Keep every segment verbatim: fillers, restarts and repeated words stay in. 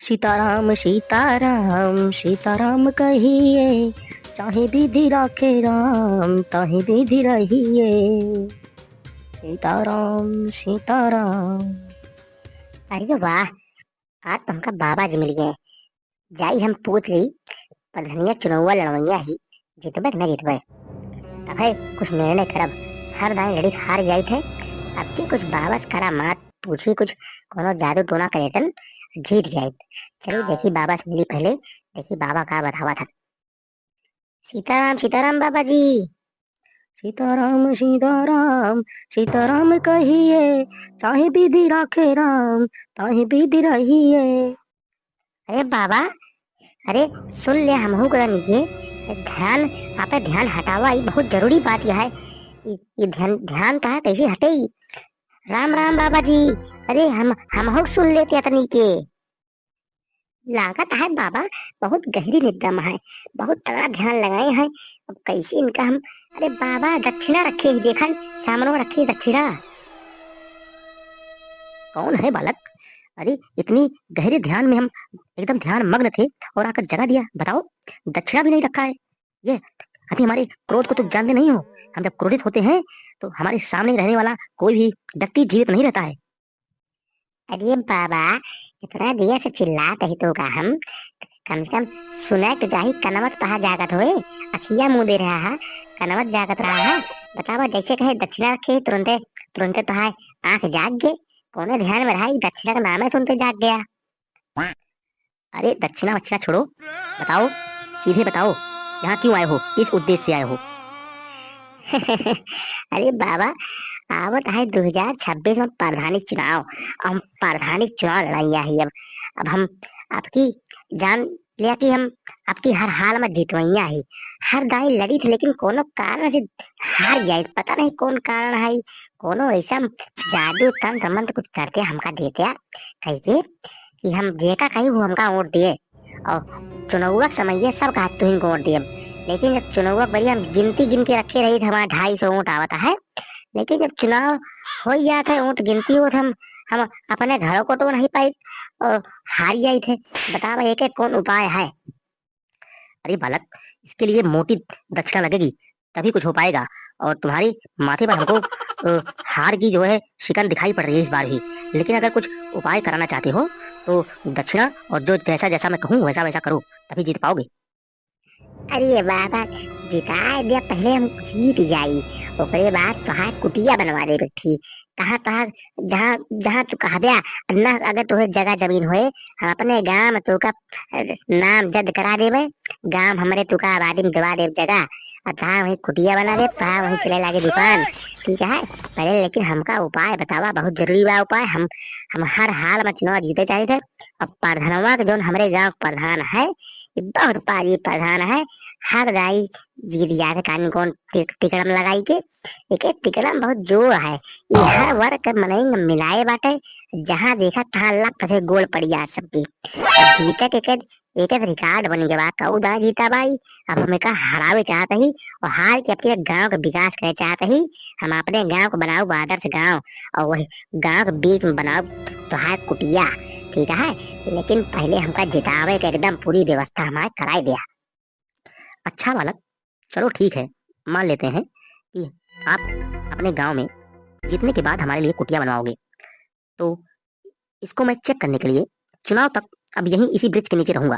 सीताराम, सीताराम, सीताराम कहिए, चाहे विधि राखे राम, ताहे विधि रहिए। सीताराम, सीताराम। अरे वाह, आज तो हमका बाबा जी मिल गए। जाई हम पूछ ली, प्रधनिया चुनौवा लड़वैया ही, जितबे कि न जितबे। तब है कुछ निर्णय करब, हर दाई लड़ी हार जाइत है। अब की कुछ बाबा से करामात पूछी, कुछ कोनो जादू टोना करे तन जीत जाइत। चली देखी बाबा से मिली पहले, देखी बाबा का बतावा था। सीताराम, सीताराम बाबा जी। सीताराम, सीताराम, सीताराम कहिए, चाहे विधि राखे राम, ताहे विधि रहिए। अरे बाबा, अरे सुन ले, हमहू के नीचे ध्यान, आपे ध्यान हटावा, ई बहुत जरूरी बात यह है। ई, ई ध्यान, ध्यान कहा कैसे हटे ई? राम राम बाबा जी। अरे हम, हमहू सुन लेते अतनी के। लागत है बाबा बहुत गहरी निद्रा में है, बहुत तगड़ा ध्यान लगाए हैं। अब कैसे इनका हम, अरे बाबा दक्षिणा रखे ही, देखन सामने रखी दक्षिणा। कौन है बालक? अरे इतनी गहरे ध्यान में हम एकदम ध्यान मग्न थे और आकर जगा दिया। बताओ, दक्षिणा भी नहीं रखा है। ये अभी हमारे क्रोध को तुम जानते नहीं हो। हम जब क्रोधित होते हैं तो हमारे सामने रहने वाला कोई भी व्यक्ति जीवित नहीं रहता है। अरे बाबा, इतना देर से चिल्लात ही तो का हम, कम से कम सुने तो जाही, कनवा तो तहा जागत होए, अखिया मुंह दे रहा है, कनवा जागत रहा है। बतावा, जैसे कहे दक्षिणा रखे, तुरंते, तुरंते तोहार आंख जाग गए। कौने ध्यान में रहा, ई दक्षिणा का नामे सुनते जाग गया। अरे दक्षिणा वक्षिणा छोड़ो, बताओ, सीधे बताओ, यहाँ क्यों आए हो, किस उद्देश्य से आए हो? अरे बाबा, आवत है दो हज़ार छब्बीस में प्रधानी चुनाव, हम प्रधानी चुनाव लड़ाई है। अब, अब हम आपकी जान लिया कि हम आपकी हर हाल में जितवैया ही। हर दाई लड़ी थे, लेकिन कोनो कारण से हार जाए, पता नहीं कौन कारण है। कोनो ऐसा जादू तंत्र मंत्र कुछ करके हमका देते, कह के कि हम जेका कही वो हमका वोट दिए। और चुनौवा के समय ये सब कहा तुहिन को वोट दिए, लेकिन जब चुनौवा के बरी हम गिनती गिन के रखे रही थे, हमारा ढाई सौ वोट आवता है, लेकिन जब चुनाव हो जाता है, वोट गिनती होत, हम, हम अपने घरों को तो नहीं पाई और हार जाई थे। बतावा, एक एक कौन उपाय है? अरे बालक, इसके लिए मोटी दक्षिणा लगेगी, तभी कुछ हो पाएगा। और तुम्हारे माथे पर हमको, अ, हार की जो है शिकन दिखाई पड़ रही है इस बार भी। लेकिन अगर कुछ उपाय कराना चाहते हो तो दक्षिणा और जो जैसा जैसा मैं कहूँ वैसा वैसा करो, तभी जीत पाओगे। अरे बाबा, जिता दिया, पहले हम जीत जाई, ओकरे बाद तोहार कुटिया बनवा दे बैठी। कहाँ तोहार, जहाँ, जहाँ तू कहबे, ना अगर तोहे जगह जमीन होए, हम अपने गांव में तोका, अ, नामजद करा देबे, गांव हमरे तोका आबादी में दबा देब जगह, और तहाँ वहीं कुटिया बना देब, तहाँ वहीं चले लागे दुकान, ठीक है? पहले लेकिन हमका उपाय बतावा, बहुत जरूरी बा उपाय। हम, हम हर हाल में चुनाव जीते चाहिए थे। अब प्रधानवा के जौन हमरे गांव के प्रधान है, ये बहुत पाजी प्रधान है, हर दाई जीत जात है, कानी कौन टिक-, टिकड़म लगाई के, एक एक टिकड़म बहुत जोर है। ये हर वर्ग के मनई मिलाए बाटे, जहाँ देखा तहाँ लप से गोल पड़ी जात सबकी। अब जीते के, के एक एक रिकॉर्ड बन गया बा, कऊ दाई जीता बाई। अब हम एका हरावे चाहत ही और हार के अपने गांव के विकास करे चाहत ही। हम अपने गांव को बनाऊ आदर्श गांव और वही गांव के बीच में बनाऊ तोहार कुटिया, ठीक है? लेकिन पहले हमका जितावे के एकदम पूरी व्यवस्था हमारे कराई दिया। अच्छा बालक, चलो ठीक है, मान लेते हैं कि आप अपने गांव में जीतने के बाद हमारे लिए कुटिया बनवाओगे, तो इसको मैं चेक करने के लिए चुनाव तक अब यहीं इसी वृक्ष के नीचे रहूंगा।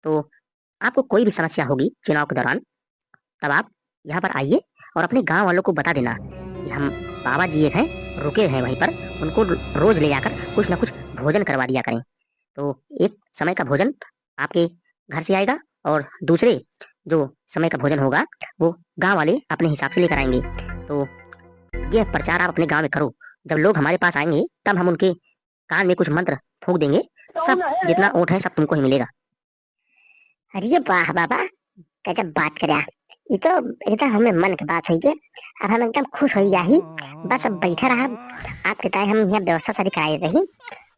तो आपको कोई भी समस्या होगी चुनाव के दौरान, तब आप यहाँ पर आइए और अपने गांव वालों को बता देना कि हम बाबा जी एक हैं, रुके हैं वहीं पर, उनको रोज ले जाकर कुछ ना कुछ भोजन करवा दिया करें। तो एक समय का भोजन आपके घर से आएगा और दूसरे जो समय का भोजन होगा वो गांव वाले अपने हिसाब से लेकर आएंगे। तो यह प्रचार आप अपने गांव में करो। जब लोग हमारे पास आएंगे तब हम उनके कान में कुछ मंत्र फूंक देंगे, सब जितना वोट है सब तुमको ही मिलेगा। अरे वाह बाबा, गजब बात करे। ये तो एकदम हमें मन के बात होई के, अब हम एकदम खुश होई जाही। बस अब बैठा रहा, आपके ताई हम यहाँ व्यवस्था सारी कराई रही।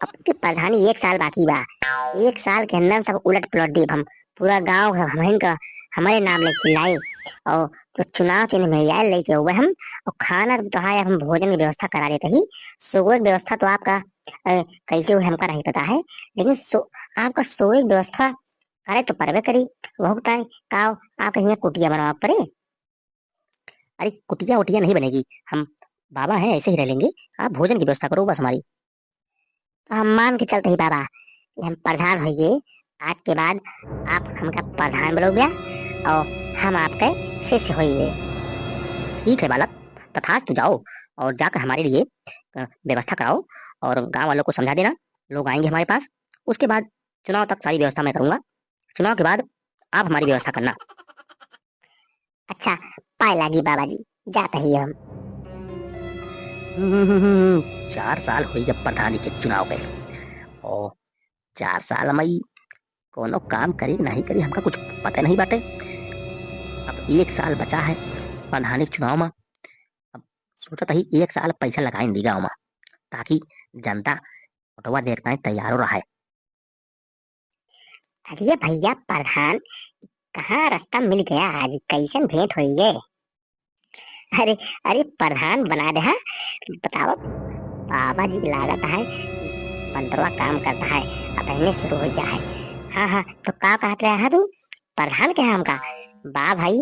अब के प्रधानी एक साल बाकी बा, एक साल के अंदर सब उलट पलट देब हम, पूरा गांव हमहिन का हमारे नाम ले चिल्लाए और जो चुनाव चिन्ह मिल जाए लेके हुए हम, और खाना तो तोहार हम भोजन की व्यवस्था करा देते ही। सुबह की व्यवस्था तो आपका अ, कैसे हुए हमका नहीं पता है, लेकिन सो-, आपका सोए के व्यवस्था करे तो परबे करी। वहू ताई का आपका हियाँ कुटिया बनवा पड़े? अरे, कुटिया उटिया नहीं बनेगी, हम बाबा हैं, ऐसे ही रह लेंगे। आप भोजन की व्यवस्था करो बस हमारी। तो हम मान के चलते ही बाबा कि हम प्रधान होइगे, आज के बाद आप हमका प्रधान बोलोगे और हम आपके शिष्य होइगे। ठीक है बालक, तथास्तु, जाओ और जाकर हमारे लिए, अ, व्यवस्था कराओ और गांव वालों को समझा देना, लोग आएंगे हमारे पास। उसके बाद चुनाव तक सारी व्यवस्था मैं करूंगा, चुनाव के बाद आप हमारी व्यवस्था करना। अच्छा, पाए लागी बाबा जी, जात ही हम। हम्म, चार साल हुई जब प्रधानी के चुनाव गए। ओ, चार साल में ई कोनो काम करी कि नहीं करी, हमका कुछ पता नहीं बाटे। अब एक साल बचा है प्रधानी के चुनाव में। अब सोचत ही एक साल पैसा लगाइन दी गाँव में, ताकि जनता वोटवा देखना है तैयारो रहे। अरे भैया प्रधान, कहाँ रास्ता मिल गया आज, कैसन भेंट होइगे? अरे, अरे प्रधान बना दे, हाँ? बताओ, बाबा जी लागत है, मंत्रवा काम करता है, अब इन्हें शुरू हो गया है। हाँ, हाँ, तो का कहत रहा है तू? प्रधान क्या है हमका? वाह भाई,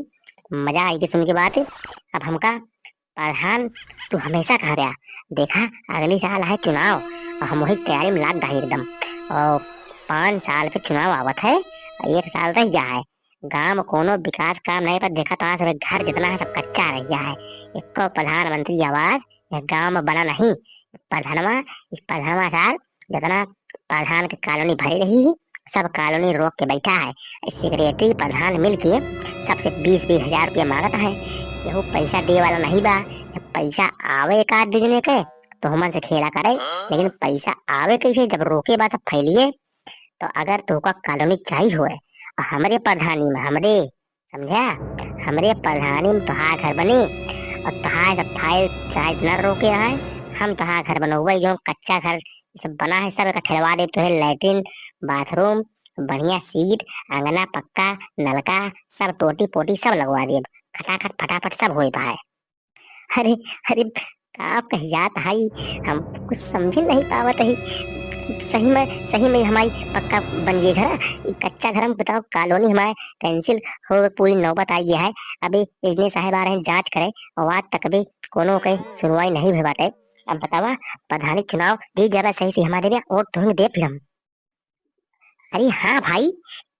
मजा आएगी सुन के बात। अब हमका प्रधान तू हमेशा कहा रहा, देखा अगली साल है चुनाव और हम वही तैयारी में लाग गए एकदम। और पाँच साल पे चुनाव आवत है, एक साल रह गया है, गांव में कोनो विकास काम नहीं, पर देखा तो आज सब घर जितना है सब कच्चा रह गया है, एको प्रधानमंत्री आवास यह गांव में बना नहीं। प्रधानवा, इस प्रधानवा सार जितना प्रधान के कॉलोनी भरी रही है, सब कॉलोनी रोक के बैठा है। सेक्रेटरी प्रधान मिल के सबसे बीस बीस हजार रुपया मांगत है। केहू पैसा दे वाला नहीं बा। जब पैसा आवे एक आध दू जने के तो हमन से खेला करे, लेकिन पैसा आवे कैसे जब रोके बा सब फैलिए। तो अगर तोहका कॉलोनी चाहिए होए, हमरे प्रधानी में, हमरे समझा? हमरे प्रधानी में तोहार घर बनी और तोहार सब फाइल चाहे जितना रोके है, हम तोहार घर बनौबे। जौन कच्चा घर सब बना है, सब एक ठेलवा दे। तोहे लैट्रिन, बाथरूम, बढ़िया सीट, अंगना पक्का, नलका, सब टोटी पोटी सब लगवा दे। खटाखट फटाफट सब होए तोहार। अरे, अरे, का कहियात हई, हम कुछ समझ नहीं पावत हई। सही में, सही में हमारी पक्का बन गई घर, ई कच्चा घर में बताओ, कॉलोनी हमारे कैंसिल हो गए, पूरी नौबत आई है। अबे एजने साहब आ रहे हैं जांच करे, और आज तक भी कोनो के सुनवाई नहीं भई बाटे। अब बतावा, प्रधानी चुनाव जीत जाबे सही से हमारे, वोट तुहंग दे फिर हम। अरे हाँ भाई,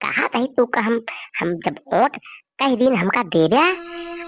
कहा तही तू का हम, हम जब वोट कह दिन हमका देब्या,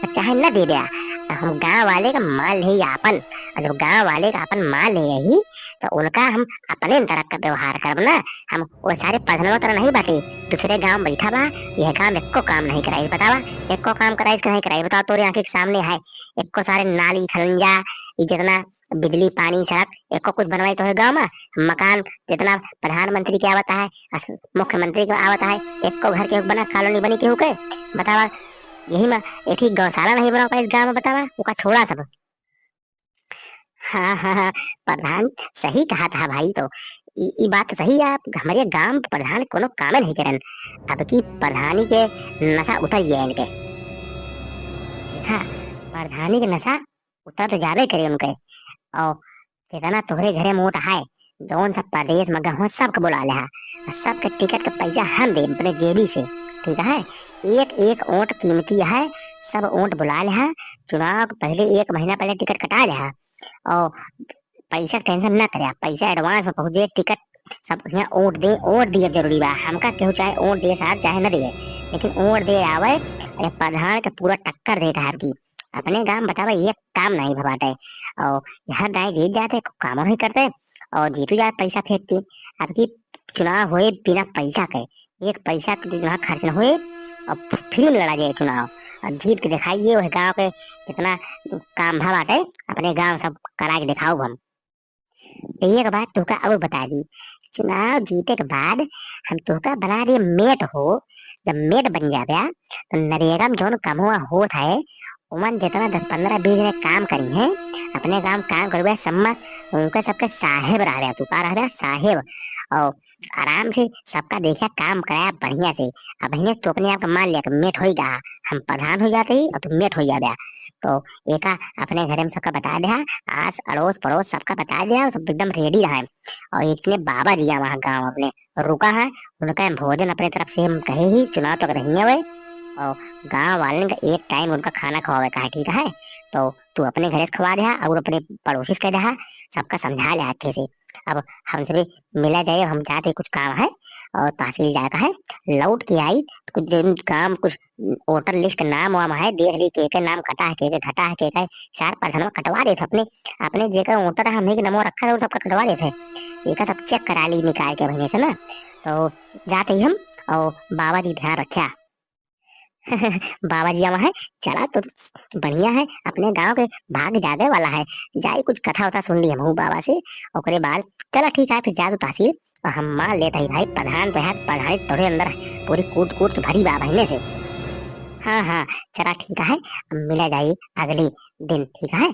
चाहे न देब्या, तो हम गांव वाले का मान ले आपन। और जब गांव वाले का आपन मान ले यही, तो उनका हम अपने तरह का व्यवहार करब ना। हम वो सारे प्रधानवा तरह नहीं बाटे, दूसरे गांव बैठा बा, यह गांव एको काम नहीं कराई, बतावा, एको काम कराई कि नहीं कराई, बताओ, तोरे आंखें के सामने है, एको सारे नाली खलंजा, ई जितना बिजली, पानी, सड़क, एको कुछ बनवाई तो है गाँव में? मकान जितना प्रधानमंत्री के आवत है, अस-, मुख्यमंत्री के आवत है, एको घर के बना, कॉलोनी बनी केहू के? बतावा, यही में एक ही गौशाला नहीं बना पाए इस गाँव में, बतावा, ओका छोड़ा सब। हाँ, हाँ, हाँ, प्रधान सही कहा था भाई, तो ई, ई बात तो सही है, आप हमारे गांव के प्रधान कोनो कामे नहीं करन। अब की प्रधानी के नशा उतर गया इनके। देखा, प्रधानी के नशा उतर तो जाबे करे उनके। और जितना तोहरे घरे में वोट है, जौन सब प्रदेश में गए हो, सबके बुला ले हा। और सबके टिकट के पैसा हम देब अपने जेबी से, ठीक है? एक एक वोट कीमती है, सब वोट बुला ले हा। चुनाव के पहले एक महीना पहले टिकट कटा ले हा। और पैसा के टेंशन ना करे, पैसा एडवांस में पहुँचे, टिकट सब यहाँ वोट दे, वोट दिए जरूरी बा। हमका केहू चाहे वोट दे साहब, चाहे न दे, लेकिन वोट दे आवे। अरे प्रधान के पूरा टक्कर दे कहा कि अपने गांव बतावा एक काम नहीं भवाटे, और यहाँ गाय जीत जाते, कामो नहीं करते, और जीतू जाते पैसा फेंकती। अब की चुनाव होए बिना पैसा के, एक पैसा के चुनाव खर्च न होए, और फ्री में लड़ा जाए चुनाव, और जीत के दिखाइए वह गांव के कितना काम भवाटे, अपने गांव सब करा के दिखाओ हम। एक बात तोहका और बता दी, चुनाव जीते के बाद हम तोहका बना दिए मेट हो। जब मेट बन जाबे तो नरेगा में जौन कमवा होत है, उमन जितना दस पन्द्रह बीस जने काम करी हैं, अपने काम काम करबे, सम्मा उनके सबके साहेब रहबे, तू का रहबे साहेब। और आराम से सबका देखा, काम कराया बढ़िया से। अब इन्हें तो अपने आप का मान लिया कि मेट होई गा, हम प्रधान हो जाते ही और तू मेट हो जाबे। तो एका अपने घरे में सबका बता दे, आस अड़ोस पड़ोस सबका बता दे, सब एकदम रेडी रहा है। और इतने बाबा जी वहाँ गाँव अपने रुका है, उनका हम भोजन अपने तरफ से हम कहे ही, चुनाव तो अगर नहीं हुए, और गाँव वाले का एक टाइम उनका खाना खवावे का है, ठीक है? तो तू अपने घरे से खवा दे और अपने पड़ोसी से कह दे, सबका समझा ले अच्छे से। अब हमसे भी मिला जाए, हम जाते कुछ काम है और तहसील जाए का है, लौट के आई तो कुछ जौन काम, कुछ वोटर लिस्ट के नाम वाम है, देख ली के के नाम कटा है, के के घटा है, के के चार प्रधानवा कटवा देत है अपने, अपने जेकर वोटर है हमने के नमो रखा है और सबका कटवा देत है। एका सब चेक करा ली निकाल के महीने से ना, तो जाते ही हम और बाबा जी ध्यान रख्या। बाबा जी आवा है, चला तो बढ़िया है, अपने गांव के भाग जागे वाला है, जाई कुछ कथा वथा सुन ली हमहू बाबा से, ओकरे बाद चला ठीक है, फिर जा तू तहसील और हम मान लेत ही भाई, प्रधान तो है, प्रधानी तोरे अंदर पूरी कूट कूट के भरी बा बहिने से। हाँ हाँ, चला ठीक है, अब मिला जाई अगले दिन, ठीक है?